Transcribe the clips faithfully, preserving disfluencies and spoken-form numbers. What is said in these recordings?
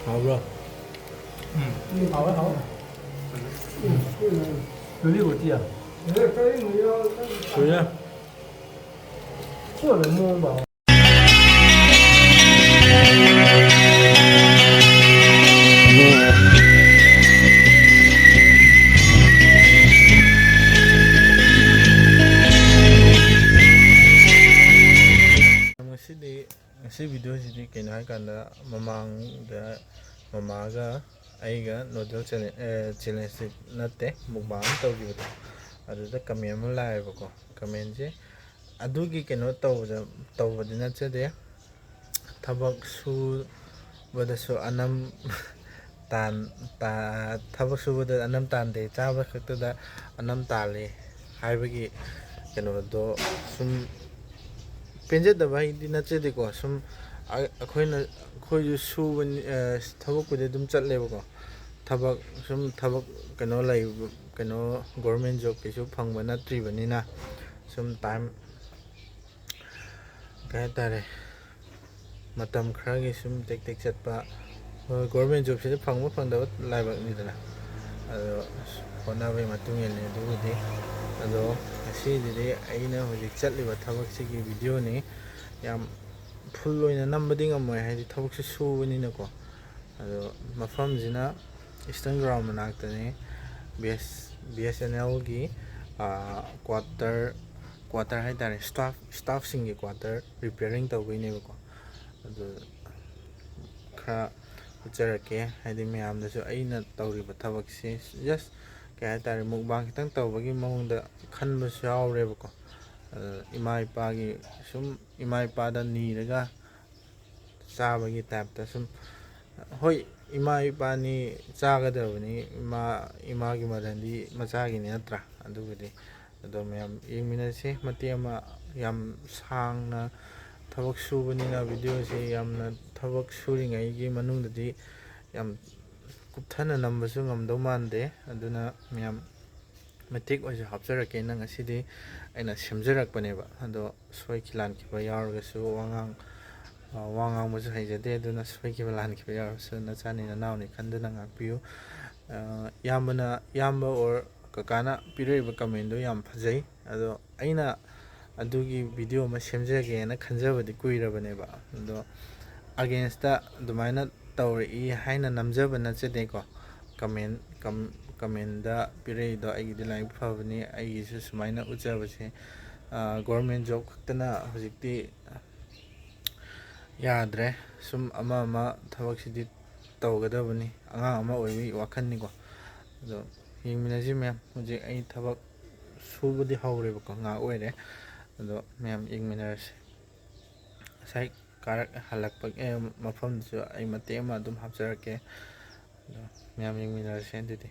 ꯍꯥꯎꯕ꯭ꯔꯣ? ꯎꯝ, ꯍꯥꯎꯋꯦ, ꯍꯥꯎꯋꯦ꯫ ꯎꯝ꯫ ꯀꯔꯤ ꯑꯣꯏꯗꯤ ꯌꯥ? ꯀꯔꯤ? ꯆꯨꯔ ꯂꯩ ꯃꯑꯣꯡꯗ꯫ ꯉꯁꯤꯗꯤ, ꯉꯁꯤ ꯚꯤꯗꯤꯑꯣꯁꯤꯗꯤ ꯀꯩꯅꯣ ꯍꯥꯏꯀꯥꯟꯗ, ꯃꯃꯥꯡꯗ ꯃꯃꯥꯒ ꯑꯩꯒ ꯅꯨꯗꯜ ꯆꯦꯂꯦꯟ-, ꯑꯦ, ꯆꯦꯂꯦꯟꯖꯇꯤ ꯅꯠꯇꯦ, ꯃꯨꯛꯕꯥꯡ ꯑꯃ ꯇꯧꯈꯤꯕꯗꯣ, ꯑꯗꯨꯗ ꯀꯃꯦꯟ ꯑꯃ ꯂꯥꯛꯑꯦꯕꯀꯣ꯫ ꯀꯃꯦꯟꯁꯦ ꯑꯗꯨꯒꯤ ꯀꯩꯅꯣ ꯇꯧꯕꯗ, ꯇꯧꯕꯗꯤ ꯅꯠꯆꯗꯦ꯫ ꯊꯕꯛ ꯁꯨꯕꯗꯁꯨ ꯑꯅꯝ ꯇꯥꯟ-, ꯇꯥ-, ꯊꯕꯛ ꯁꯨꯕꯗ ꯑꯅꯝ ꯇꯥꯟꯗꯦ, ꯆꯥꯕ ꯈꯛꯇꯗ ꯑꯅꯝ ꯇꯥꯜꯂꯤ ꯍꯥꯏꯕꯒꯤ ꯀꯩꯅꯣꯗꯣ ꯁꯨꯝ ꯄꯦꯟꯖꯗꯕ ꯍꯥꯏꯗꯤ ꯅꯠꯆꯗꯦꯀꯣ꯫ ꯁꯨꯝ ꯑ-, ꯑꯩꯈꯣꯏꯅ, ꯑꯩꯈꯣꯏꯁꯨ ꯁꯨꯕꯅꯤ, ꯑ, ꯊꯕꯛꯄꯨꯗꯤ ꯑꯗꯨꯝ ꯆꯠꯂꯦꯕꯀꯣ꯫ ꯊꯕꯛ ꯁꯨꯝ ꯊꯕꯛ ꯀꯩꯅꯣ ꯂꯩꯕ, ꯀꯩꯅꯣ ꯒꯣꯔꯃꯦꯟ ꯖꯣꯕ ꯀꯩꯁꯨ ꯐꯪꯕ ꯅꯠꯇ꯭ꯔꯤꯕꯅꯤꯅ ꯁꯨꯝ ꯇꯥꯏꯝ ꯀꯩ ꯍꯥꯏꯇꯥꯔꯦ, ꯃꯇꯝ ꯈꯔꯒꯤ ꯁꯨꯝ ꯇꯦꯛ ꯇꯦꯛ ꯆꯠꯄ, ꯍꯣꯏ, ꯒꯣꯔꯃꯦꯟ ꯖꯣꯕꯁꯤꯗꯤ ꯐꯪꯕ ꯐꯪꯗꯕ ꯂꯥꯏꯕꯛꯅꯤꯗꯅ, ꯑꯗꯣ ꯍꯣꯠꯅꯕꯒꯤ ꯃꯇꯨꯡ ꯏꯜꯂꯤ ꯑꯗꯨꯕꯨꯗꯤ꯫ ꯑꯗꯣ ꯉꯁꯤꯗꯤ ꯑꯩꯅ ꯍꯧꯖꯤꯛ ꯆꯠꯂꯤꯕ ꯊꯕꯛꯁꯤꯒꯤ ꯚꯤꯗꯤꯑꯣꯅꯤ꯫ ꯌꯥꯝ ꯐꯨꯜ ꯑꯣꯏꯅ ꯅꯝꯕꯗꯤ ꯉꯝꯃꯣꯏ, ꯍꯥꯏꯗꯤ ꯊꯕꯛꯁꯨ ꯁꯨꯕꯅꯤꯅꯀꯣ꯫ ꯑꯗꯣ ꯃꯐꯝꯁꯤꯅ ꯏꯁꯇꯔꯟ ꯒ꯭ꯔꯥꯎꯟ ꯃꯅꯥꯛꯇꯅꯤ꯫ B S, B S N ꯑꯦꯜꯒꯤ, ꯑꯥ, ꯀ꯭ꯋꯥꯇꯔ, ꯀ꯭ꯋꯥꯇꯔ ꯍꯥꯏꯇꯥꯔꯦ, ꯁ꯭ꯇꯥꯐ, ꯁ꯭ꯇꯥꯐꯁꯤꯡꯒꯤ ꯀ꯭ꯋꯥꯇꯔ ꯔꯤꯄꯤꯌꯥꯔꯤꯡ ꯇꯧꯕꯩꯅꯦꯕꯀꯣ꯫ ꯑꯗꯨ ꯈꯔ ꯎꯠꯆꯔꯛꯀꯦ, ꯍꯥꯏꯗꯤ ꯃꯌꯥꯝꯗꯁꯨ ꯑꯩꯅ ꯇꯧꯔꯤꯕ ꯊꯕꯛꯁꯤ just ꯀꯩ ꯍꯥꯏꯇꯥꯔꯦ, ꯃꯨꯛꯕꯥꯡ ꯈꯤꯇꯪ ꯇꯧꯕꯒꯤ ꯃꯑꯣꯡꯗ ꯈꯟꯕꯁꯨ ꯌꯥꯎꯔꯦꯕꯀꯣ꯫ ꯑꯗꯨ ꯏꯃꯥ ꯏꯄꯥꯒꯤ ꯁꯨꯝ, ꯏꯃꯥ ꯏꯄꯥꯗ ꯅꯤꯔꯒ ꯆꯥꯕꯒꯤ ꯇꯥꯏꯞꯇ ꯁꯨꯝ, ꯍꯣꯏ, ꯏꯃꯥ ꯏꯄꯥꯅꯤ, ꯆꯥꯒꯗꯕꯅꯤ, ꯏꯃꯥ, ꯏꯃꯥꯒꯤ ꯃꯔꯟꯗꯤ ꯃꯆꯥꯒꯤꯅꯤ ꯅꯠꯇ꯭ꯔꯥ? ꯑꯗꯨꯕꯨꯗꯤ꯫ ꯑꯗꯣ ꯃꯌꯥꯝ ꯌꯦꯡꯃꯤꯟꯅꯁꯤ꯫ ꯃꯇꯦꯛ ꯑꯃ, ꯌꯥꯝ ꯁꯥꯡꯅ ꯊꯕꯛ ꯁꯨꯕꯅꯤꯅ ꯚꯤꯗꯤꯑꯣꯁꯤ ꯌꯥꯝꯅ ꯊꯕꯛ ꯁꯨꯔꯤꯉꯩꯒꯤ ꯃꯅꯨꯡꯗꯗꯤ ꯌꯥꯝ ꯀꯨꯞꯊꯅ ꯅꯝꯕꯁꯨ ꯉꯝꯗꯧ ꯃꯥꯟꯗꯦ꯫ ꯑꯗꯨꯅ ꯃꯌꯥꯝ ꯃꯇꯦꯛ ꯑꯣꯏꯁꯨ ꯍꯥꯞꯆꯔꯛꯀꯦꯅ ꯉꯁꯤꯗꯤ ꯑꯩꯅ ꯁꯦꯝꯖꯔꯛꯄꯅꯦꯕ꯫ ꯑꯗꯣ ꯁꯣꯏꯈꯤ ꯂꯥꯟꯈꯤꯕ ꯌꯥꯎꯔꯒꯁꯨ, ꯋꯥꯉꯥꯡ ꯑ, ꯋꯥ ꯉꯥꯡꯕꯁꯨ ꯍꯩꯖꯗꯦ, ꯑꯗꯨꯅ ꯁꯣꯏꯈꯤꯕ ꯂꯥꯟꯈꯤꯕ ꯌꯥꯎꯔꯁꯨ ꯅꯆꯥꯅꯤ ꯅꯅꯥꯎꯅꯤ ꯈꯟꯗꯨꯅ ꯉꯥꯛꯄꯤꯌꯨ꯫ ꯑ, ꯏꯌꯥꯝꯕꯅ, ꯏꯌꯥꯝꯕ or ꯀꯀꯥꯅ ꯄꯤꯔꯛꯏꯕ comment ꯗꯣ ꯌꯥꯝ ꯐꯖꯩ꯫ ꯑꯗꯣ ꯑꯩꯅ ꯑꯗꯨꯒꯤ video ꯑꯃ ꯁꯦꯝꯖꯒꯦꯅ ꯈꯟꯖꯕꯗꯤ ꯀꯨꯏꯔꯕꯅꯦꯕ꯫ ꯑꯗꯣ against ꯑꯗꯨꯃꯥꯏꯅ ꯇꯧꯔꯛꯏ ꯍꯥꯏꯅ ꯅꯝꯖꯕ ꯅꯠꯆꯗꯦꯀꯣ꯫ Comment, com-, comment ꯗ ꯄꯤꯔꯛꯏꯗꯣ ꯑꯩꯒꯤꯗꯤ ꯂꯥꯏꯕꯛ ꯐꯕꯅꯤ꯫ ꯑꯩꯒꯤꯁꯨ ꯁꯨꯃꯥꯏꯅ ꯎꯠꯆꯕꯁꯦ, ꯑ, government job ꯈꯛꯇꯅ ꯍꯧꯖꯤꯛꯇꯤ ꯌꯥꯗ꯭ꯔꯦ꯫ ꯁꯨꯝ ꯑꯃ ꯑꯃ ꯊꯕꯛꯁꯤꯗꯤ ꯇꯧꯒꯗꯕꯅꯤ, ꯑꯉꯥꯡ ꯑꯃ ꯑꯣꯏꯕꯒꯤ ꯋꯥꯈꯜꯅꯤꯀꯣ꯫ ꯑꯗꯣ ꯌꯦꯡꯃꯤꯟꯅꯁꯤ ꯃꯌꯥꯝ꯫ ꯍꯧꯖꯤꯛ ꯑꯩ ꯊꯕꯛ ꯁꯨꯕꯗꯤ ꯍꯧꯔꯦꯕꯀꯣ, ꯉꯥꯏꯍꯥꯛ ꯑꯣꯏꯔꯦ꯫ ꯑꯗꯣ ꯃꯌꯥꯝ ꯌꯦꯡꯃꯤꯟꯅꯔꯁꯤ꯫ ꯉꯁꯥꯏ ꯀꯥꯔꯛ ꯍꯜꯂꯛꯄꯒꯤ, ꯑꯦ, ꯃꯐꯝꯗꯨꯁꯨ ꯑꯩ ꯃꯇꯦꯛ ꯑꯃ ꯑꯗꯨꯝ ꯍꯥꯞꯆꯔꯛꯀꯦ꯫ ꯑꯗꯣ ꯃꯌꯥꯝ ꯌꯦꯡꯃꯤꯟꯅꯔꯁꯦ ꯑꯗꯨꯗꯤ꯫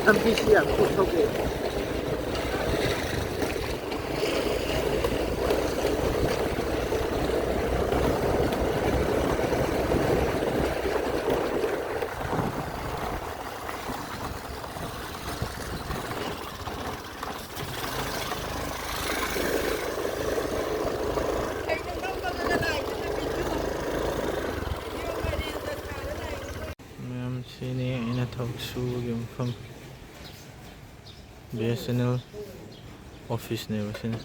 ꯂꯝꯕꯤꯁꯤ ꯌꯥꯝ ꯊꯣꯛ ꯊꯣꯛꯑꯦ꯫ ꯊꯕꯛ ꯁꯨꯕꯒꯤ ꯃꯐꯝ, ꯕꯤ ꯑꯦꯁ ꯑꯦꯟ ꯑꯦꯜ ꯑꯣꯐꯤꯁꯅꯦꯕ ꯁꯤꯅ꯫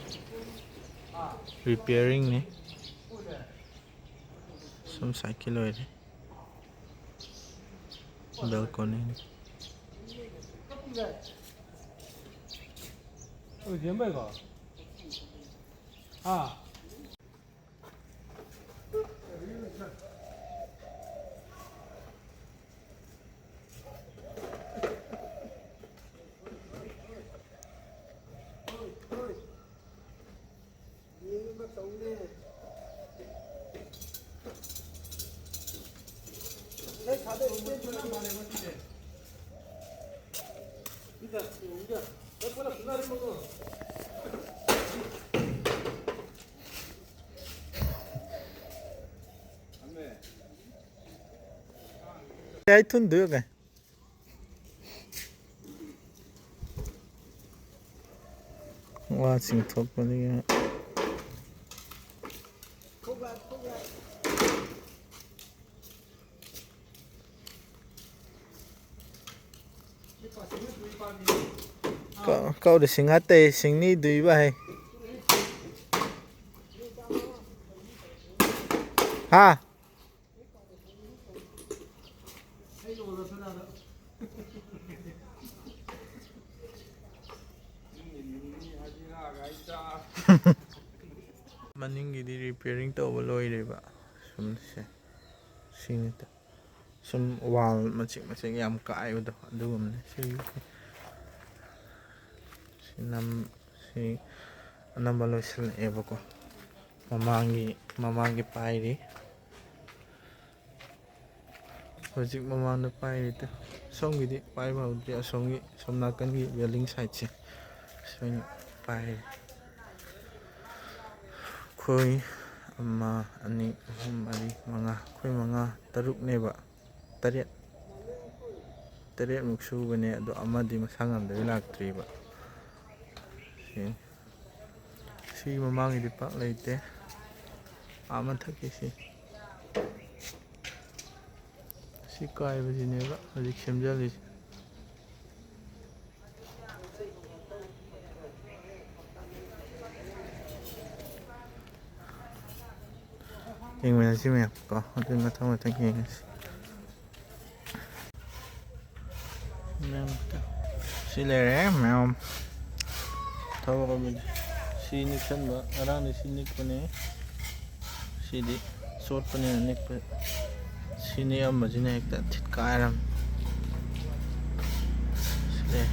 ꯔꯤꯄꯤꯌꯥꯔꯤꯡꯅꯤ꯫ ꯁꯨꯝ ꯁꯥꯏꯀꯜ ꯑꯣꯏꯔꯦ꯫ ꯕꯦꯜꯀꯣꯅꯤꯅꯤ꯫ ꯀꯥꯏ ꯊꯨꯟꯗꯣꯏꯕ ꯀꯥꯏ? ꯋꯥ ꯆꯤꯡꯊꯣꯛꯄꯗꯒꯤ꯫ ꯀ-, ꯀꯧꯗ ꯁꯤꯡ ꯍꯥꯠꯇꯦ, ꯁꯤꯡꯅꯤ ꯗꯨꯏꯕ ꯍꯥꯏ꯫ ꯍꯥ? ꯃꯅꯤꯡꯒꯤꯗꯤ ꯔꯤꯄꯤꯌꯥꯔꯤꯡ ꯇꯧꯕ ꯂꯣꯏꯔꯦꯕ꯫ ꯁꯨꯝ ꯁꯦ, ꯁꯤꯅꯤ ꯇ-, ꯁꯨꯝ ꯋꯥꯜ ꯃꯆꯦꯛ ꯃꯆꯦꯛ ꯌꯥꯝ ꯀꯥꯏꯕꯗꯣ ꯑꯗꯨꯒꯨꯝꯕꯅꯤ꯫ ꯁꯤ, ꯁꯤ ꯅꯝ-, ꯁꯤ ꯑꯅꯝꯕ ꯂꯣꯏꯁꯤꯜꯂꯛꯑꯦꯕꯀꯣ꯫ ꯃꯃꯥꯡꯒꯤ, ꯃꯃꯥꯡꯒꯤ ꯄꯥꯏꯔꯤ꯫ ꯍꯧꯖꯤꯛ ꯃꯃꯥꯡꯗ ꯄꯥꯏꯔꯤꯗꯣ꯫ ꯁꯣꯝꯒꯤꯗꯤ ꯄꯥꯏꯕ ꯍꯧꯗ꯭ꯔꯤ꯫ ꯑꯁꯣꯝꯒꯤ, ꯁꯣꯝ ꯅꯥꯀꯟꯒꯤ ꯋꯦꯜꯗꯤꯡ ꯁꯥꯏꯠꯁꯦ ꯁꯤ ꯑꯣꯏꯅ ꯄꯥꯏꯔꯤ꯫ ꯑꯩꯈꯣꯏ ꯑꯃ, ꯑꯅꯤ, ꯑꯍꯨꯝ, ꯃꯔꯤ, ꯃꯉꯥ, ꯑꯩꯈꯣꯏ ꯃꯉꯥ, ꯇꯔꯨꯛꯅꯦꯕ꯫ ꯇꯔꯦꯠ, ꯇꯔꯦꯠꯃꯨꯛ ꯁꯨꯕꯅꯦ, ꯑꯗꯣ ꯑꯃꯗꯤ ꯃꯁꯥ ꯉꯝꯗꯕꯤ ꯂꯥꯛꯇ꯭ꯔꯤꯕ꯫ ꯁꯤ, ꯁꯤ ꯃꯃꯥꯡꯒꯤꯗꯤ ꯄꯥꯛ ꯂꯩꯇꯦ꯫ ꯑꯥ ꯃꯊꯛꯀꯤ ꯁꯤ꯫ ꯁꯤ ꯀꯥꯏꯕꯁꯤꯅꯦꯕ ꯍꯧꯖꯤꯛ ꯁꯦꯝꯖꯜꯂꯤꯁꯦ꯫ ꯌꯦꯡꯃꯤꯟꯅꯁꯤ ꯃꯌꯥꯝ ꯀꯣ, ꯑꯗꯨꯒꯤ ꯃꯊꯪ ꯃꯊꯪ ꯌꯦꯡꯉꯁꯤ꯫ ꯃꯌꯥꯝ ꯁꯤ ꯂꯩꯔꯦ ꯃꯌꯥꯝ꯫ ꯊꯕꯛ ꯑꯃꯅꯤ꯫ ꯁꯤ ꯅꯤꯛꯁꯟꯕ, ꯉꯔꯥꯡꯗꯤ ꯁꯤ ꯅꯤꯛꯄꯅꯦ꯫ ꯁꯤꯗꯤ ꯆꯣꯠꯄꯅꯤꯅ ꯅꯤꯛꯄ, ꯁꯤ ꯅꯤꯛꯑꯝꯕꯁꯤꯅ ꯍꯦꯛꯇ ꯊꯤꯠꯀꯥꯏꯔꯝꯃꯤ꯫ ꯁꯤ ꯂꯩꯔꯦ꯫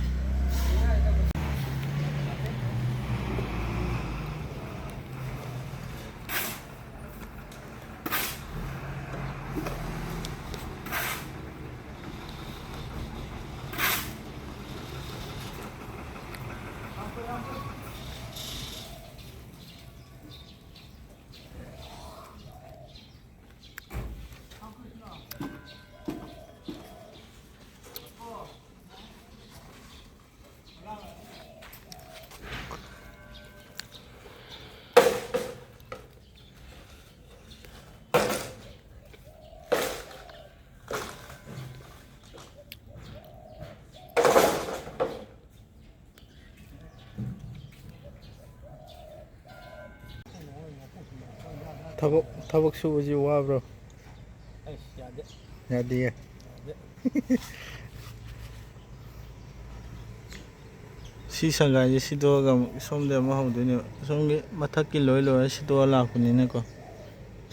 ꯊꯕꯛ, ꯊꯕꯛ ꯁꯨꯕꯁꯤ ꯋꯥꯕ꯭ꯔꯣ? ꯑꯩꯁ, ꯌꯥꯗꯦ꯫ ꯌꯥꯗꯤꯌꯦ? ꯌꯥꯗꯦ꯫ ꯁꯤ ꯁꯪꯒꯥꯏꯁꯦ ꯁꯤꯗꯣꯛꯑꯒ ꯑꯃꯨꯛ ꯁꯣꯝꯗ ꯑꯃꯨꯛ ꯍꯧꯗꯣꯏꯅꯦꯕ꯫ ꯁꯣꯝꯒꯤ ꯃꯊꯛꯀꯤ ꯂꯣꯏ ꯂꯣꯏꯔ ꯁꯤꯗꯣꯛꯑ ꯂꯥꯛꯄꯅꯤꯅꯀꯣ꯫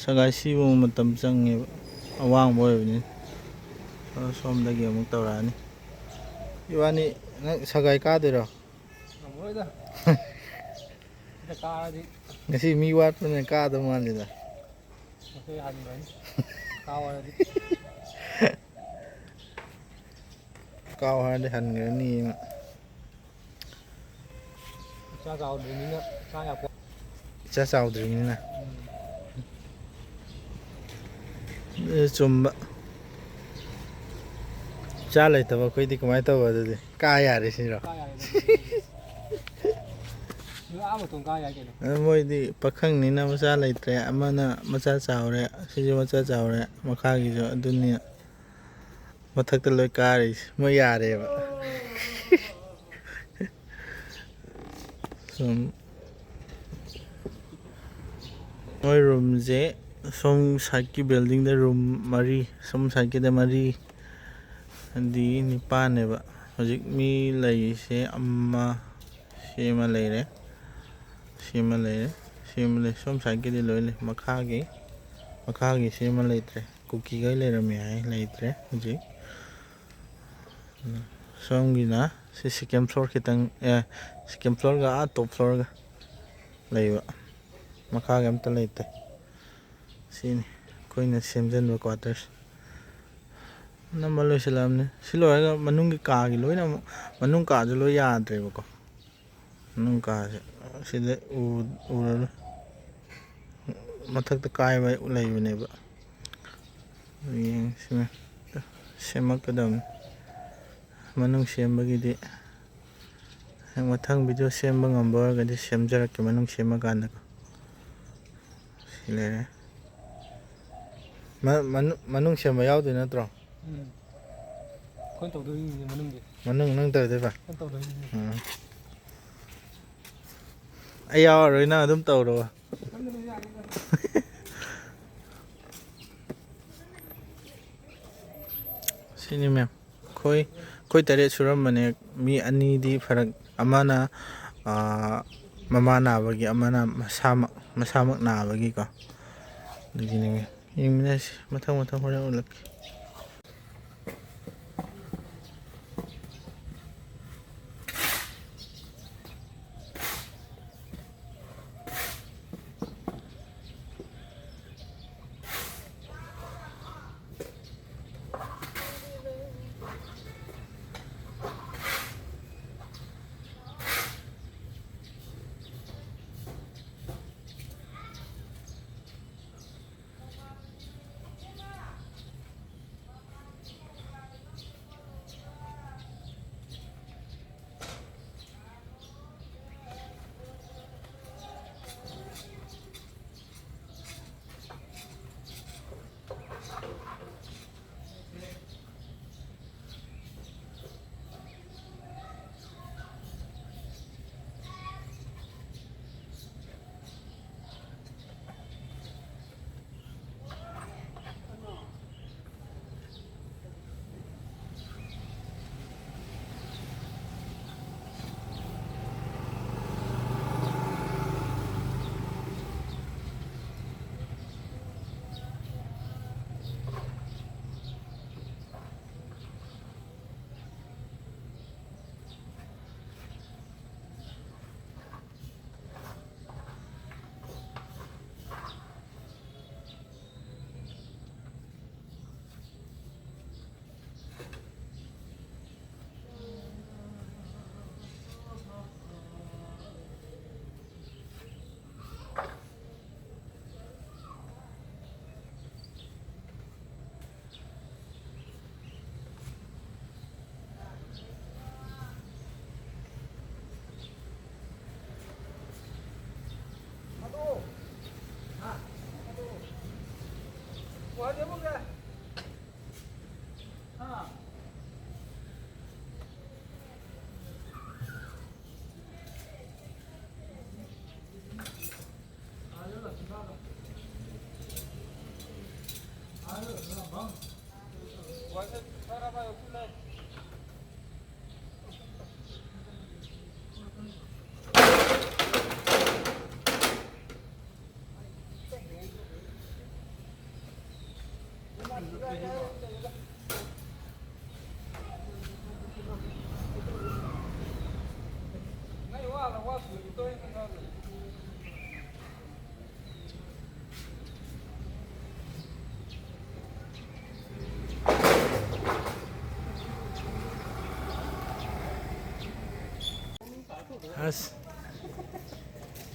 ꯁꯪꯒꯥꯏ ꯁꯤꯕ ꯑꯃꯨꯛ ꯃꯇꯝ ꯆꯪꯉꯦꯕ, ꯑꯋꯥꯡꯕ ꯑꯣꯏꯕꯅꯤꯅ꯫ ꯑꯗꯣ ꯁꯣꯝꯗꯒꯤ ꯑꯃꯨꯛ ꯇꯧꯔꯛꯑꯅꯤ꯫ ꯏꯕꯥꯅꯤ, ꯅꯪ ꯁꯪꯒꯥꯏ ꯀꯥꯗꯣꯏꯔꯣ? ꯉꯝꯃꯔꯣꯏꯗ꯫ ꯁꯤꯗ ꯀꯥꯔꯗꯤ ꯉꯁꯤ ꯃꯤ ꯋꯥꯠꯄꯅꯤꯅ ꯀꯥꯗꯧ ꯃꯥꯜꯂꯤꯗ꯫ ꯉꯁꯤ ꯍꯟꯈ꯭ꯔꯅꯤ꯫ ꯀꯥꯎ ꯍꯥꯏꯔꯗꯤ꯫ ꯀꯥꯎ ꯍꯥꯏꯔꯗꯤ ꯍꯟꯈ꯭ꯔꯅꯤ ꯃꯥ꯫ ꯏꯆꯥ ꯆꯥꯎꯗ꯭ꯔꯤꯕꯅꯤꯅ ꯀꯥ ꯌꯥꯄꯣ-, ꯏꯆꯥ ꯆꯥꯎꯗ꯭ꯔꯤꯕꯅꯤꯅ꯫ ꯎꯝ꯫ ꯑꯗꯨꯁꯨ ꯆꯨꯝꯕ꯫ ꯏꯆꯥ ꯂꯩꯇꯕ ꯑꯩꯈꯣꯏꯗꯤ ꯀꯃꯥꯏꯅ ꯇꯧꯕ ꯑꯗꯨꯗꯤ? ꯀꯥ ꯌꯥꯔꯦ ꯁꯤꯔꯣ? ꯀꯥ ꯌꯥꯔꯦ ꯑꯗꯨꯗꯤ꯫ ꯅꯣꯏ ꯑꯥ ꯃꯇꯣꯟ ꯀꯥ ꯌꯥꯏ ꯀꯩꯅꯣ꯫ ꯑꯗꯨ ꯃꯣꯏꯗꯤ ꯄꯥꯈꯪꯅꯤꯅ ꯃꯆꯥ ꯂꯩꯇ꯭ꯔꯦ꯫ ꯑꯃꯅ ꯃꯆꯥ ꯆꯥꯎꯔꯦ, ꯁꯤꯁꯨ ꯃꯆꯥ ꯆꯥꯎꯔꯦ, ꯃꯈꯥꯒꯤꯁꯨ ꯑꯗꯨꯅꯤ꯫ ꯃꯊꯛꯇ ꯂꯣꯏ ꯀꯥꯔꯤꯁꯦ ꯃꯣꯏ ꯌꯥꯔꯦꯕ꯫ ꯁꯨꯝ ꯃꯣꯏ ꯔꯨꯝꯁꯦ ꯁꯣꯝ ꯁꯥꯏꯠꯀꯤ ꯕꯤꯜꯗꯤꯡꯗ ꯔꯨꯝ ꯃꯔꯤ, ꯁꯣꯝ ꯁꯥꯏꯠꯀꯤꯗ ꯃꯔꯤ, ꯑꯗꯤ ꯅꯤꯄꯥꯟꯅꯦꯕ꯫ ꯍꯧꯖꯤꯛ ꯃꯤ ꯂꯩꯔꯤꯁꯦ ꯑꯃ, ꯁꯤ ꯑꯃ ꯂꯩꯔꯦ, ꯁꯤ ꯑꯃ ꯂꯩꯔꯦ, ꯁꯤ ꯑꯃ ꯂꯩ꯫ ꯁꯣꯝ ꯁꯥꯏꯠꯀꯤꯗꯤ ꯂꯣꯏ ꯂꯩ꯫ ꯃꯈꯥꯒꯤ, ꯃꯈꯥꯒꯤ ꯁꯤ ꯑꯃ ꯂꯩꯇ꯭ꯔꯦ꯫ ꯀꯨꯀꯤꯈꯩ ꯂꯩꯔꯝꯃꯦ ꯍꯥꯏ, ꯂꯩꯇ꯭ꯔꯦ ꯍꯧꯖꯤꯛ꯫ ꯁꯣꯝꯒꯤꯅ ꯁꯤ second floor ꯈꯤꯇꯪ, ꯑꯦ, second floorꯒ ꯑꯥ top floorꯒ ꯂꯩꯕ꯫ ꯃꯈꯥꯒꯤ ꯑꯝꯇ ꯂꯩꯇꯦ꯫ ꯁꯤꯅꯤ ꯑꯩꯈꯣꯏꯅ ꯁꯦꯝꯖꯤꯟꯕ quarters꯫ ꯑꯅꯝꯕ ꯂꯣꯏꯁꯤꯜꯂꯛꯑꯕꯅꯤ꯫ ꯁꯤ ꯂꯣꯏꯔꯒ ꯃꯅꯨꯡꯒꯤ ꯀꯥꯒꯤ ꯂꯣꯏꯅ ꯑꯃꯨꯛ, ꯃꯅꯨꯡ ꯀꯥꯁꯨ ꯂꯣꯏ ꯌꯥꯗ꯭ꯔꯦꯕꯀꯣ꯫ ꯃꯅꯨꯡ ꯀꯥꯁꯦ ꯁꯤꯗ ꯎ-, ꯎꯔꯔꯣꯏ꯫ ꯃꯊꯛꯇ ꯀꯥꯏꯕ ꯂꯩꯕꯅꯦꯕ꯫ ꯌꯦꯡꯁꯤꯅꯦ꯫ ꯁꯦꯝꯃꯛꯀꯗꯕꯅꯤ꯫ ꯃꯅꯨꯡ ꯁꯦꯝꯕꯒꯤꯗꯤ ꯍꯦꯛ ꯃꯊꯪ video ꯁꯦꯝꯕ ꯉꯝꯕ ꯑꯣꯏꯔꯒꯗꯤ ꯁꯦꯝꯖꯔꯛꯀꯦ, ꯃꯅꯨꯡ ꯁꯦꯝꯃꯀꯥꯟꯗꯀꯣ꯫ ꯁꯤ ꯂꯩꯔꯦ꯫ ꯃ-, ꯃꯅꯨ-, ꯃꯅꯨꯡ ꯁꯦꯝꯕ ꯌꯥꯎꯗꯣꯏ ꯅꯠꯇ꯭ꯔꯣ? ꯎꯝ꯫ ꯑꯩꯈꯣꯏꯅ ꯇꯧꯗꯣꯏꯅꯤꯅꯦ ꯃꯅꯨꯡꯒꯤ꯫ ꯃꯅꯨꯡ ꯅꯪ ꯇꯧꯗꯣꯏꯕ? ꯑꯩꯈꯣꯏꯅ ꯇꯧꯗꯣꯏꯅꯤꯅꯦ꯫ ꯎꯝ꯫ ꯑꯩ ꯌꯥꯎꯔꯔꯣꯏ, ꯅꯪ ꯑꯗꯨꯝ ꯇꯧꯔꯣ꯫ ꯅꯪꯗꯤ ꯂꯣꯏ ꯌꯥꯅꯤꯗ꯫ ꯁꯤꯅꯤ ꯃꯦꯝ꯫ ꯑꯩꯈꯣꯏ, ꯑꯩꯈꯣꯏ ꯇꯔꯦꯠ ꯁꯨꯔꯝꯕꯅꯦ꯫ ꯃꯤ ꯑꯅꯤꯗꯤ ꯐꯔꯛ, ꯑꯃꯅ, ꯑꯥ, ꯃꯃꯥ ꯅꯥꯕꯒꯤ, ꯑꯃꯅ ꯃꯁꯥꯃꯛ, ꯃꯁꯥꯃꯛ ꯅꯥꯕꯒꯤꯀꯣ꯫ ꯑꯗꯨꯒꯤꯅꯦ ꯃꯦꯝ꯫ ꯌꯦꯡꯃꯤꯟꯅꯁꯤ꯫ ꯃꯊꯪ ꯃꯊꯪ ꯍꯣꯔꯦꯟ ꯎꯠꯂꯛꯀꯦ꯫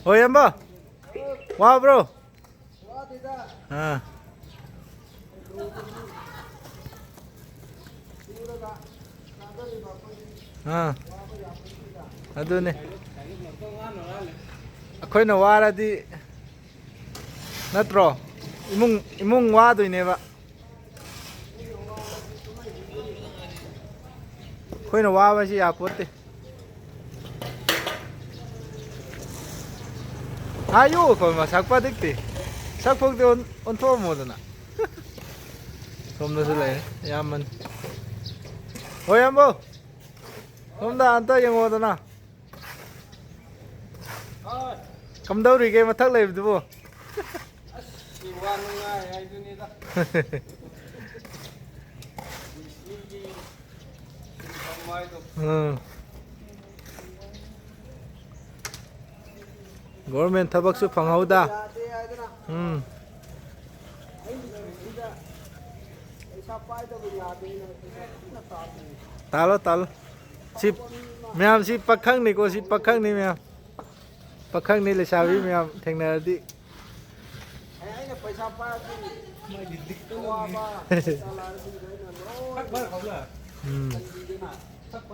ꯍꯣꯏ, ꯏꯌꯥꯝꯕ꯫ ꯋꯥꯕ꯭ꯔꯣ? ꯑꯥ꯫ ꯑꯥ꯫ ꯑꯗꯨꯅꯦ꯫ ꯑꯩꯈꯣꯏꯅ ꯋꯥꯔꯗꯤ, ꯅꯠꯇ꯭ꯔꯣ? ꯏꯃꯨꯡ, ꯏꯃꯨꯡ ꯋꯥꯗꯣꯏꯅꯦꯕ꯫ ꯑꯩꯈꯣꯏꯅ ꯋꯥꯕꯁꯤ ꯌꯥꯄꯣꯠꯇꯦ꯫ ꯍꯥꯏꯌꯨ, ꯑꯩꯈꯣꯏ ꯃꯁꯛ ꯄꯗꯤꯛꯇꯤ꯫ ꯁꯛ ꯐꯧꯗꯤ ꯑꯣꯟ-, ꯑꯣꯟꯊꯣꯛꯑꯝꯃꯣꯗꯅ꯫ ꯁꯣꯝꯗꯁꯨ ꯂꯩꯔꯦ, ꯏꯌꯥꯝꯕꯅꯤ꯫ ꯍꯣꯏ, ꯏꯌꯥꯝꯕ꯫ ꯁꯣꯝꯗ ꯑꯝꯇ ꯌꯦꯡꯉꯣꯗꯅ꯫ ꯀꯝꯗꯧꯔꯤꯒꯦ ꯃꯊꯛ ꯂꯩꯕꯗꯨꯕꯨ? ꯑꯁ, ꯁꯤ ꯋꯥ ꯅꯨꯡꯉꯥꯏ ꯍꯥꯏꯗꯨꯅꯤꯗ꯫ ꯃꯤꯒꯤ ꯁꯤꯟꯐꯝ ꯍꯥꯏꯗꯣ꯫ ꯎꯝ꯫ ꯒꯣꯔꯃꯦꯟ ꯊꯕꯛꯁꯨ ꯐꯪꯍꯧꯗ꯫ ꯌꯥꯗꯦ ꯍꯥꯏꯗꯅ꯫ ꯎꯝ꯫ ꯑꯩ ꯂꯩꯔꯤꯉꯩꯗ ꯄꯩꯁꯥ ꯄꯥꯏꯗꯕ ꯌꯥꯗꯦꯅ ꯄꯩꯁꯥ ꯀꯟꯅ ꯇꯥꯜꯂꯤ꯫ ꯇꯥꯜꯂꯣ, ꯇꯥꯜꯂꯣ꯫ ꯁꯤ ꯃꯌꯥꯝ, ꯁꯤ ꯄꯥꯈꯪꯅꯤꯀꯣ, ꯁꯤ ꯄꯥꯈꯪꯅꯤ ꯃꯌꯥꯝ꯫ ꯄꯥꯈꯪꯅꯤ, ꯂꯩꯁꯥꯕꯤ ꯃꯌꯥꯝ ꯊꯦꯡꯅꯔꯗꯤ꯫ ꯑꯦ, ꯑꯩꯅ ꯄꯩꯁꯥ ꯄꯥꯏꯔꯗꯤ ꯑꯋꯥꯕ ꯄꯩꯁꯥ ꯂꯥꯛꯑꯗꯤ ꯑꯩꯅ ꯂꯣꯏ ꯎꯝ꯫ ꯀꯟꯕꯤꯗꯅ꯫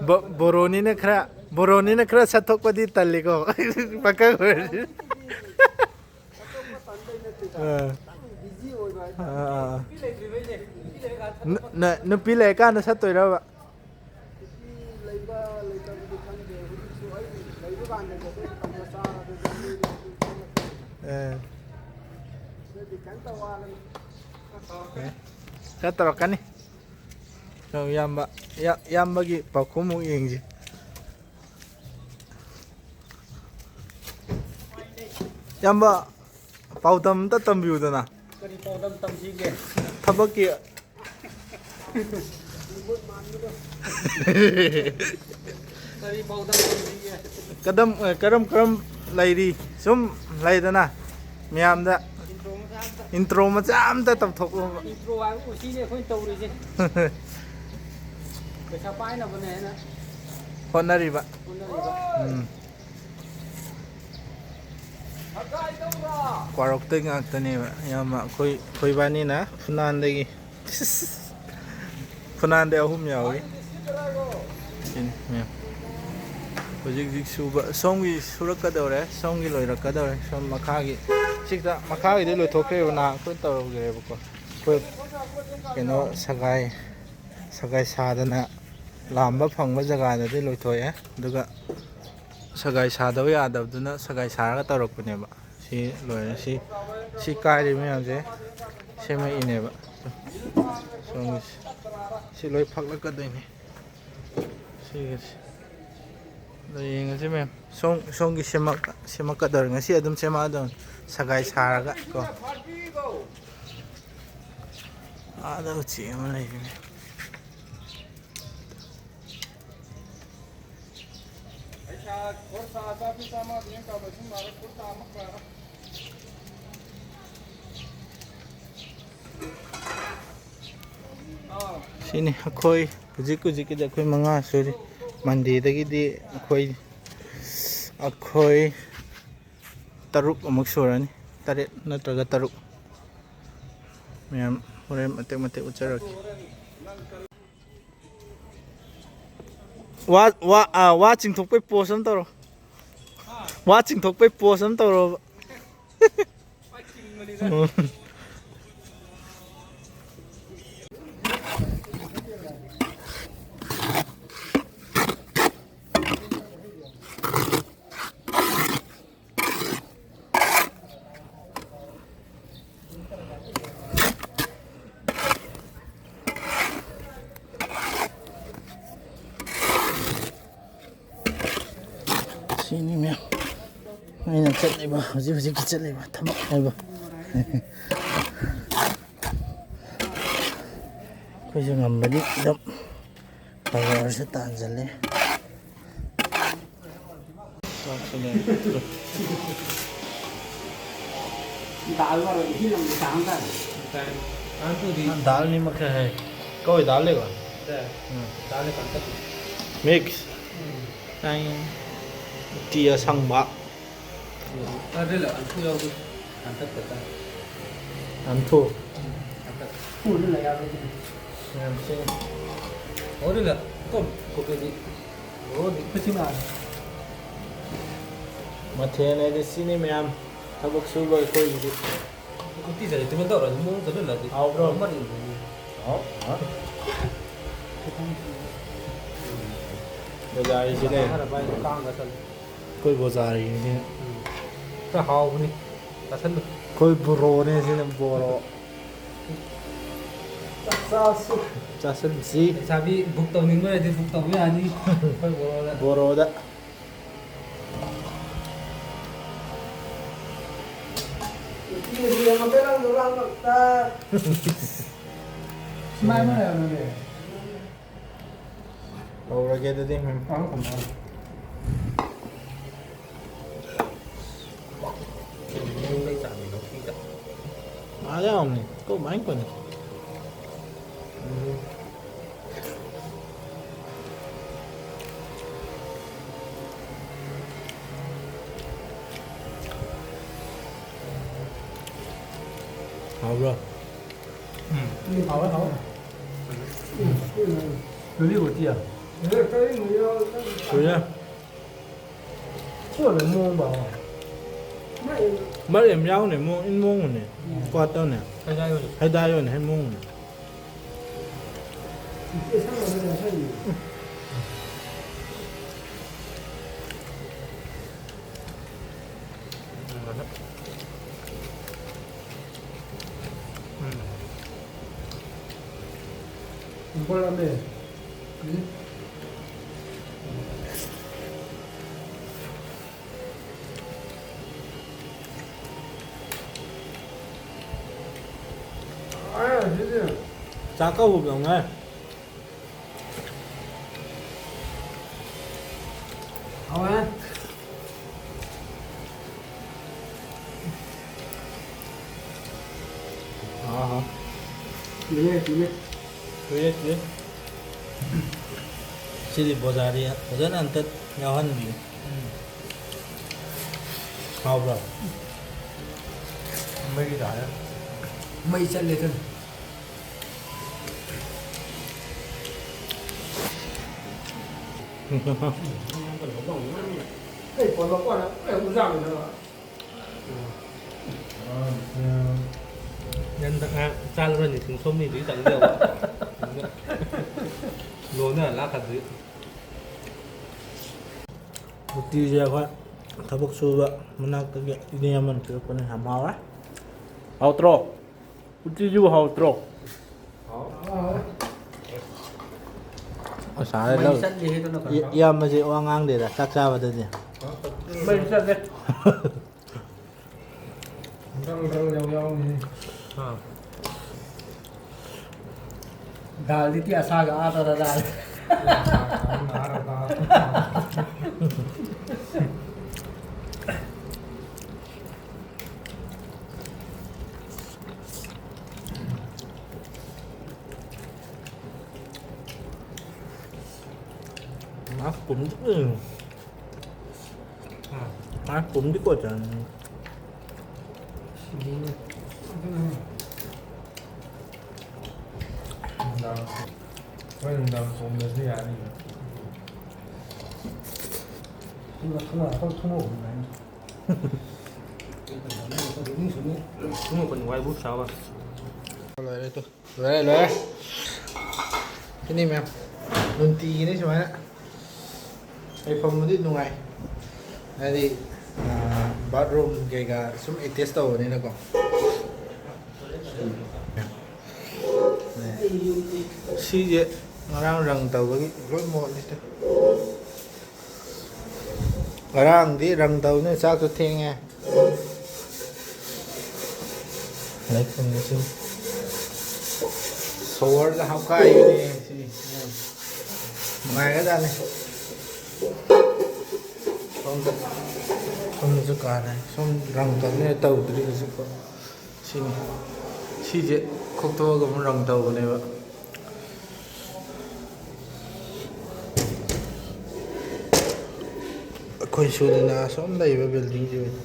ꯕꯣ-, ꯕꯣꯔꯣꯅꯤꯅ ꯈꯔ, ꯕꯣꯔꯣꯅꯤꯅ ꯈꯔ ꯁꯠꯊꯣꯛꯄꯗꯤ ꯇꯜꯂꯤꯀꯣ꯫ ꯄꯥꯈꯪ ꯑꯣꯏꯔꯗꯤ꯫ ꯑꯇꯣꯞꯄ ꯇꯟꯕꯩ ꯅꯠꯇꯦꯗ꯫ ꯑꯥ꯫ ꯈꯤꯇꯪ ꯕꯤꯖꯤ ꯑꯣꯏꯕ ꯍꯥꯏꯇꯥꯔꯦ꯫ ꯑꯥ, ꯑꯥ꯫ ꯅꯨ-, ꯅ-, ꯅꯨꯄꯤ ꯂꯩꯔꯀꯥꯟꯗ ꯁꯠꯇꯣꯏꯔꯕ? ꯅꯨꯄꯤ ꯂꯩꯕ ꯂꯩꯇꯕꯗꯤ ꯈꯪꯗꯦ꯫ ꯍꯧꯖꯤꯛꯁꯨ ꯑꯩ ꯂꯩꯕ ꯀꯥꯟꯗꯗꯤ ꯑꯗꯨꯝ ꯇꯧꯕ ꯆꯥꯕꯗꯨꯗꯤ ꯑꯦ꯫ ꯑꯗꯨꯗꯤ ꯀꯩꯝꯇ ꯋꯥꯔꯅꯨ꯫ ꯑꯦ꯫ ꯈꯔ ꯇꯧꯔꯛꯀꯅꯤ꯫ ꯏꯌꯥꯝꯕ, ꯏꯌꯥ-, ꯏꯌꯥꯝꯕꯒꯤ ꯄꯥꯎꯈꯨꯝ ꯑꯃꯨꯛ ꯌꯦꯡꯁꯤ꯫ ꯏꯌꯥꯝꯕ, ꯄꯥꯎꯗꯝ ꯑꯝꯇ ꯇꯝꯕꯤꯌꯨꯗꯅ꯫ ꯀꯔꯤ ꯄꯥꯎꯗꯝ ꯇꯝꯁꯤꯒꯦ? ꯊꯕꯛꯀꯤ꯫ ꯀꯔꯤ ꯄꯥꯎꯗꯝ ꯇꯝꯁꯤꯒꯦ? ꯀꯗꯝ-, ꯀꯔꯝ ꯀꯔꯝ ꯂꯩꯔꯤ? ꯁꯨꯝ ꯂꯩꯗꯅ ꯃꯌꯥꯝꯗ꯫ ꯏꯟꯇ꯭ꯔꯣ ꯃꯆꯥ ꯑꯝꯇ꯫ ꯏꯟꯇ꯭ꯔꯣ ꯃꯆꯥ ꯑꯝꯇ ꯇꯧꯊꯣꯛꯂꯛꯑꯣꯕ꯫ ꯏꯟꯇ꯭ꯔꯣ ꯍꯥꯏꯕꯕꯨ ꯁꯤꯅꯤ ꯑꯩꯈꯣꯏꯅ ꯇꯧꯔꯤꯁꯦ꯫ ꯄꯩꯁꯥ ꯄꯥꯏꯅꯕꯅꯦ ꯍꯥꯏꯅ ꯍꯣꯠꯅꯔꯤꯕ꯫ ꯍꯣꯠꯅꯔꯤꯕ꯫ ꯎꯝ꯫ ꯀ꯭ꯋꯥꯔꯣꯛꯇꯩ ꯉꯥꯛꯇꯅꯦꯕ ꯑꯌꯥꯝꯕ꯫ ꯑꯩꯈꯣꯏ, ꯑꯩꯈꯣꯏ ꯏꯕꯥꯅꯤꯅ ꯐꯨꯅꯥꯟꯗꯒꯤ꯫ ꯐꯨꯅꯥꯟꯗꯩ ꯑꯍꯨꯝ ꯌꯥꯎꯏ꯫ ꯁꯤꯅꯤ, ꯃꯌꯥꯝ꯫ ꯍꯧꯖꯤꯛ ꯍꯧꯖꯤꯛ ꯁꯨꯕ, ꯁꯣꯝꯒꯤ ꯁꯨꯔꯛꯀꯗꯧꯔꯦ, ꯁꯣꯝꯒꯤ ꯂꯣꯏꯔꯛꯀꯗꯧꯔꯦ꯫ ꯁꯣꯝ ꯃꯈꯥꯒꯤ, ꯁꯤꯗ ꯃꯈꯥꯒꯤꯗꯤ ꯂꯣꯏꯊꯣꯛꯈ꯭ꯔꯦꯕ, ꯅꯍꯥꯟ ꯑꯩꯈꯣꯏ ꯇꯧꯔꯨꯈ꯭ꯔꯦꯕꯀꯣ꯫ ꯑꯩꯈꯣꯏ ꯀꯩꯅꯣ ꯁꯒꯥꯏ, ꯁꯒꯥꯏ ꯁꯥꯗꯅ ꯂꯥꯝꯕ ꯐꯪꯕ ꯖꯒꯥꯗꯗꯤ ꯂꯣꯏꯊꯣꯛꯑꯦ꯫ ꯑꯗꯨꯒ ꯁꯒꯥꯏ ꯁꯥꯗꯕ ꯌꯥꯗꯕꯗꯨꯅ ꯁꯒꯥꯏ ꯁꯥꯔꯒ ꯇꯧꯔꯛꯄꯅꯦꯕ꯫ ꯁꯤ ꯂꯣꯏꯔꯦ꯫ ꯁꯤ, ꯁꯤ ꯀꯥꯏꯔꯤ ꯃꯌꯥꯝꯁꯦ ꯁꯦꯝꯃꯛꯏꯅꯦꯕ꯫ ꯁꯣꯝꯒꯤꯁꯦ꯫ ꯁꯤ ꯂꯣꯏ ꯐꯛꯂꯛꯀꯗꯣꯏꯅꯤ꯫ ꯁꯤꯒꯤꯁꯦ꯫ ꯑꯗꯣ ꯌꯦꯡꯉꯁꯤ ꯃꯌꯥꯝ꯫ ꯁꯣꯝ, ꯁꯣꯝꯒꯤ ꯁꯦꯝꯃꯛ-, ꯁꯦꯝꯃꯛꯀꯗꯧꯔꯦ꯫ ꯉꯁꯤ ꯑꯗꯨꯝ ꯁꯦꯝꯃꯛꯑꯗꯧꯅꯤ꯫ ꯁꯒꯥꯏ ꯁꯥꯔꯒ ꯀꯣ꯫ ꯑꯥꯗ ꯎꯆꯦꯛ ꯑꯃ ꯂꯩꯔꯤꯅꯦ꯫ ꯁꯤꯅꯤ ꯑꯩꯈꯣꯏ ꯍꯧꯖꯤꯛ ꯍꯧꯖꯤꯛꯀꯤꯗꯤ ꯑꯩꯈꯣꯏ ꯃꯉꯥ ꯁꯨꯔꯤ꯫ ꯃꯟꯗꯦꯗꯒꯤꯗꯤ ꯑꯩꯈꯣꯏ, ꯑꯩꯈꯣꯏ ꯇꯔꯨꯛ ꯑꯃꯨꯛ ꯁꯨꯔꯅꯤ꯫ ꯇꯔꯦꯠ ꯅꯠꯇ꯭ꯔꯒ ꯇꯔꯨꯛ꯫ ꯃꯌꯥꯝ ꯍꯣꯔꯦꯟ ꯃꯇꯦꯛ ꯃꯇꯦꯛ ꯎꯠꯆꯔꯛꯀꯦ꯫ ꯋꯥ, ꯋꯥ, ꯑꯥ, ꯋꯥ ꯆꯤꯡꯊꯣꯛꯄꯩ ꯄꯣꯁ ꯑꯃ ꯇꯧꯔꯣ꯫ ꯋꯥ ꯆꯤꯡꯊꯣꯛꯄꯩ ꯄꯣꯁ ꯑꯃ ꯇꯧꯔꯣꯕ꯫ ꯎꯝ꯫ ꯁꯤꯅꯤ ꯃꯌꯥꯝ ꯑꯩꯅ ꯆꯠꯂꯤꯕ, ꯍꯧꯖꯤꯛ ꯍꯧꯖꯤꯛꯀꯤ ꯆꯠꯂꯤꯕ ꯊꯕꯛ ꯍꯥꯏꯕ꯫ ꯑꯩꯈꯣꯏꯁꯨ ꯉꯝꯕꯗꯤ ꯑꯗꯨꯝ ꯈꯔ ꯈꯔꯁꯨ ꯇꯥꯟꯁꯤꯜꯂꯤ꯫ ꯆꯥꯛꯁꯨꯅꯦ꯫ दाल और इसी लंबी कहाँ का है? दाल नहीं मखा है। कोई दाल लेगा? दाल कहाँ का? मिक्स। ꯎꯇꯤ ꯑꯁꯪꯕ꯫ ꯑꯗꯨꯗ ꯑꯟꯊꯨ ꯌꯥꯎꯕ ꯍꯟꯇꯛ ꯈꯛꯇ꯫ ꯑꯟꯊꯨ? ꯎꯝ, ꯍꯟꯇꯛ꯫ ꯎꯗ ꯂꯩ ꯌꯥꯎꯕ꯫ ꯌꯥꯝ ꯊꯤꯅ꯫ ꯑꯣ, ꯑꯗꯨꯗ ꯀꯣ-, ꯀꯣꯄꯤꯗꯤ꯫ ꯑꯣ, ꯗꯤ ꯈꯨꯠꯁꯤ ꯅꯥꯔꯦ꯫ ꯃꯊꯦꯜ ꯍꯥꯏꯗꯤ ꯁꯤꯅꯤ ꯃꯌꯥꯝ꯫ ꯊꯕꯛ ꯁꯨꯕ ꯑꯩꯈꯣꯏꯒꯤꯗꯤ꯫ ꯎꯇꯤ ꯆꯥꯅꯤꯡ ꯇꯨꯃꯤꯟ ꯇꯧꯔ ꯑꯗꯨꯝ ꯃꯑꯣꯡ ꯆꯠꯍꯜꯂꯗꯤ꯫ ꯍꯥꯎꯕ꯭ꯔꯣ? ꯃꯔꯤꯟꯗꯨꯗꯤ꯫ ꯍꯥꯎ, ꯍꯥꯎ꯫ ꯕꯖꯥꯔꯒꯤꯁꯤꯅꯦ꯫ ꯈꯔ ꯄꯥꯏ, ꯀꯥꯡꯒ ꯆꯠꯂꯦ꯫ ꯑꯩꯈꯣꯏ ꯕꯖꯥꯔꯒꯤꯅꯦ꯫ ꯎꯝ꯫ ꯈꯔ ꯍꯥꯎꯕꯅꯤ꯫ ꯆꯥꯁꯜꯂꯨ꯫ ꯑꯩꯈꯣꯏ ꯕꯣꯔꯣꯅꯦ ꯁꯤꯅ ꯕꯣꯔꯣ꯫ ꯆꯥꯛ ꯆꯥꯁꯤ꯫ ꯆꯥꯁꯟꯁꯤ꯫ ꯂꯩꯁꯥꯕꯤ ꯕꯨꯛ ꯇꯧꯅꯤꯡꯕ ꯂꯩꯔꯗꯤ ꯕꯨꯛ ꯇꯧꯕ ꯌꯥꯅꯤ꯫ ꯑꯩꯈꯣꯏ ꯕꯣꯔꯣꯗ꯫ ꯕꯣꯔꯣꯗ꯫ ꯅꯨꯄꯤꯁꯤ ꯌꯦꯡꯉꯣ, ꯀꯩꯅꯣ ꯂꯥꯡꯉꯛꯇ꯫ ꯁꯨꯃꯥꯏꯅ ꯂꯩꯔꯝꯃꯗꯤ꯫ ꯍꯧꯔꯒꯦ ꯑꯗꯨꯗꯤ꯫ ꯎꯝ꯫ ꯇꯧꯔꯣ, ꯇꯧꯔꯣ꯫ ꯃꯌꯨꯝꯗꯩ ꯆꯥꯅꯤ ꯂꯧꯁꯤꯗ꯫ ꯃꯥ ꯌꯥꯎꯔꯝꯅꯤ꯫ ꯀꯃꯥꯏ ꯀꯣꯟꯅ? ꯎꯝ꯫ ꯍꯥꯎꯕ꯭ꯔꯣ? ꯎꯝ꯫ ꯎꯝ, ꯍꯥꯎꯋꯦ, ꯍꯥꯎꯋꯦ꯫ ꯎꯝ, ꯎꯝ꯫ ꯀꯔꯤ ꯎꯇꯤꯌꯥ? ꯀꯨꯏꯔꯦ꯫ ꯀꯣꯟꯅ ꯃꯑꯣꯡ ꯃꯥꯟꯕ꯫ ꯃꯔꯦꯛ ꯌꯥꯝ ꯌꯥꯎꯅꯦ, ꯃꯑꯣꯡ ꯏꯟ ꯃꯑꯣꯡꯅꯦ꯫ ꯎꯝ꯫ ꯀ꯭ꯋꯥꯇꯔꯅꯦ꯫ ꯍꯩꯗꯥꯏ ꯑꯣꯏꯅ꯫ ꯍꯩꯗꯥꯏ ꯑꯣꯏꯅ ꯍꯦꯟ ꯃꯑꯣꯡꯅꯦ꯫ ꯆꯥꯛ ꯀꯧꯕꯗꯧꯅ꯫ ꯍꯥꯎꯔꯦ꯫ ꯑꯍꯥ꯫ ꯀꯨꯏꯔꯦ, ꯀꯨꯏꯔꯦ꯫ ꯀꯨꯏꯔꯦ, ꯀꯨꯏꯔꯦ꯫ ꯁꯤꯗꯤ ꯕꯣꯖꯥꯔꯤ ꯐꯖꯅ ꯑꯝꯇ ꯌꯥꯎꯍꯟꯕꯤꯌꯨ꯫ ꯎꯝ꯫ ꯍꯥꯎꯕ꯭ꯔꯣ? ꯃꯩ ꯇꯥꯔꯦ꯫ ꯃꯩ ꯆꯠꯂꯦ ꯑꯗꯨꯅ꯫ ꯑꯩ ꯐꯣꯟ ꯃꯄꯥꯟꯗ ꯂꯣꯏ ꯍꯨꯔꯥꯜꯂꯤꯅꯦꯕ꯫ ꯅꯪ ꯆꯥꯔꯨꯔꯅꯤ ꯄꯨꯡ ꯁꯣꯝꯅꯤꯗꯨꯒꯤ ꯆꯪꯗꯦꯕ꯫ ꯂꯣꯟꯅ ꯂꯥꯛꯀꯗꯣꯏ꯫ ꯎꯇꯤꯁꯦ ꯑꯩꯈꯣꯏ ꯊꯕꯛ ꯁꯨꯕ ꯃꯅꯥꯛꯇꯒꯤ ꯏꯅꯦ ꯑꯃꯅ ꯄꯤꯔꯛꯄꯅꯦ, ꯌꯥꯝ ꯍꯥꯎꯋꯦ꯫ ꯍꯥꯎꯇ꯭ꯔꯣ? ꯎꯇꯤꯁꯤꯕꯨ ꯍꯥꯎꯇ꯭ꯔꯣ? ꯉꯁꯥꯏ ꯃꯩ ꯂꯧ-, ꯆꯠꯂꯦꯍꯦ ꯑꯗꯨꯅ ꯏ-, ꯀꯩꯅꯣ꯫ ꯏꯌꯥꯝꯕꯁꯦ ꯋꯥ ꯉꯥꯡꯗꯦꯗ ꯆꯥꯛ ꯆꯥꯕꯗꯗꯤ꯫ ꯃꯩ ꯆꯠꯂꯦ꯫ ꯒ꯭ꯔꯪ ꯒ꯭ꯔꯪ ꯌꯥꯝ ꯌꯥꯎꯔꯤꯍꯦ꯫ ꯑꯥ꯫ ꯗꯥꯜꯗꯤ ꯇꯤ ꯑꯁꯥꯒ ꯑꯥ ꯇꯥꯅ ꯗꯥꯜ꯫ ꯃꯥ ꯀꯨꯝꯗꯤ, ꯎꯝ꯫ ꯃꯥ ꯀꯨꯝꯗꯤ ꯀꯣꯠꯆꯅꯤ꯫ ꯅꯨꯡꯗꯥꯡ, ꯍꯣꯏ, ꯅꯨꯡꯗꯥꯡ ꯀꯨꯝꯕꯁꯨ ꯌꯥꯅꯤ꯫ ꯊꯨꯝꯃꯣꯛ, ꯊꯨꯝꯃꯣꯛ, ꯊꯨꯝꯃꯣꯛ ꯍꯨꯝ ꯍꯥꯏꯅꯤ꯫ ꯊꯨꯝꯃꯣꯛꯄ ꯅꯨꯡꯉꯥꯏꯕꯨ ꯆꯥꯕ꯫ ꯂꯣꯏꯔꯦ ꯇꯨ꯫ ꯂꯣꯏꯔꯦ, ꯂꯣꯏꯔꯦ꯫ ꯁꯤꯅꯤ ꯃꯌꯥꯝ꯫ ꯅꯨꯡꯇꯤꯒꯤꯅꯤ ꯁꯨꯃꯥꯏꯅ꯫ ꯂꯩꯐꯝꯕꯨꯗꯤ ꯅꯨꯡꯉꯥꯏ꯫ ꯍꯥꯏꯗꯤ, ꯑꯥ, bathroom ꯀꯩꯀꯥ ꯁꯨꯝ attach ꯇꯧꯕꯅꯤꯅꯀꯣ꯫ ꯁꯤꯁꯦ ꯉꯔꯥꯡ ꯔꯪ ꯇꯧꯕꯒꯤ ꯂꯣꯏ ꯃꯣꯠꯂꯤ꯫ ꯉꯔꯥꯡꯗꯤ ꯔꯪ ꯇꯧꯕꯅꯤꯅ ꯆꯥꯛꯁꯨ ꯊꯦꯡꯉꯦ꯫ ꯂꯩꯐꯝꯁꯤ ꯁꯣꯋꯔꯗ ꯍꯥꯞꯀꯥꯏꯕꯅꯦ ꯁꯤ꯫ ꯅꯨꯡꯉꯥꯏꯒ꯭ꯔꯖꯥꯠꯅꯤ꯫ ꯁꯣꯝꯗ, ꯁꯣꯝꯗꯁꯨ ꯀꯥꯟꯅꯩ꯫ ꯁꯣꯝ ꯔꯪ ꯇꯧꯅꯤ ꯇꯧꯗ꯭ꯔꯤ ꯍꯧꯖꯤꯛꯐꯥꯎ꯫ ꯁꯤꯅꯤ꯫ ꯁꯤꯁꯦ ꯈꯣꯛꯇꯣꯛꯑꯒ ꯑꯃꯨꯛ ꯔꯪ ꯇꯧꯕꯅꯦꯕ꯫ ꯑꯩꯈꯣꯏ ꯁꯨꯗꯅ ꯑꯁꯣꯝ ꯂꯩꯕ buildingꯁꯤ ꯑꯣꯏꯅ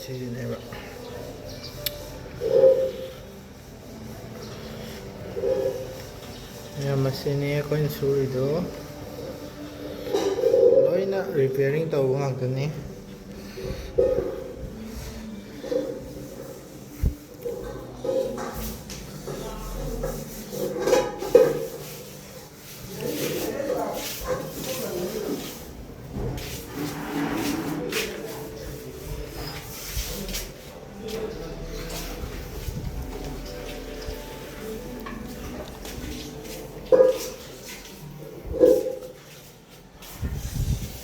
ꯁꯤꯁꯤꯅꯦꯕ꯫ ꯃꯌꯥꯝ, ꯑꯁꯤꯅꯤ ꯑꯩꯈꯣꯏꯅ ꯁꯨꯔꯤꯗꯣ꯫ ꯂꯣꯏꯅ repairing ꯇꯧꯕ ꯉꯥꯛꯇꯅꯤ꯫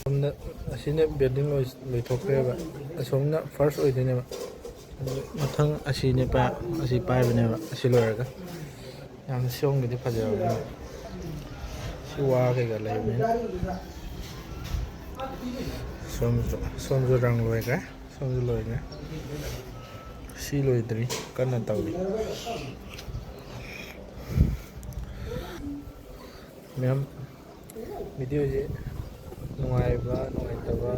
ꯑꯁꯣꯝꯗ, ꯑꯁꯤꯅ building ꯂꯣꯏ-, ꯂꯣꯏꯊꯣꯛꯈ꯭ꯔꯦꯕ꯫ ꯑꯁꯣꯝꯅ first ꯑꯣꯏꯗꯣꯏꯅꯦꯕ꯫ ꯑꯗꯨ ꯃꯊꯪ ꯑꯁꯤꯅꯦ ꯄꯥꯏ-, ꯑꯁꯤ ꯄꯥꯏꯕꯅꯦꯕ, ꯑꯁꯤ ꯂꯣꯏꯔꯒ꯫ ꯌꯥꯝꯅ ꯁꯣꯝꯒꯤꯗꯤ ꯐꯖꯕꯅꯦ꯫ ꯁꯤ ꯋꯥ ꯀꯩꯀꯥ ꯂꯩꯕꯅꯤꯅ꯫ ꯁꯣꯝꯁꯨ, ꯁꯣꯝꯁꯨ ꯔꯪ ꯂꯣꯏꯈ꯭ꯔꯦ, ꯁꯣꯝꯁꯨ ꯂꯣꯏꯈ꯭ꯔꯦ꯫ ꯁꯤ ꯂꯣꯏꯗ꯭ꯔꯤ, ꯀꯟꯅ ꯇꯧꯔꯤ꯫ ꯃꯌꯥꯝ, videoꯁꯤ ꯅꯨꯡꯉꯥꯏꯕ, ꯅꯨꯡꯉꯥꯏꯇꯕ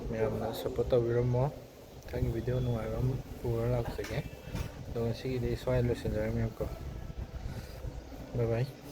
ꯃꯌꯥꯝꯅ support ꯇꯧꯕꯤꯔꯝꯃꯣ꯫ ꯃꯊꯪꯒꯤ video ꯅꯨꯡꯉꯥꯏꯕ ꯑꯃ ꯄꯨꯔ ꯂꯥꯛꯆꯒꯦ꯫ ꯑꯗꯣ ꯉꯁꯤꯒꯤꯗꯤ ꯁ꯭ꯋꯥꯏꯗ ꯂꯣꯏꯁꯤꯟꯖꯔꯒꯦ ꯃꯌꯥꯝ ꯀꯣ꯫ Bye bye꯫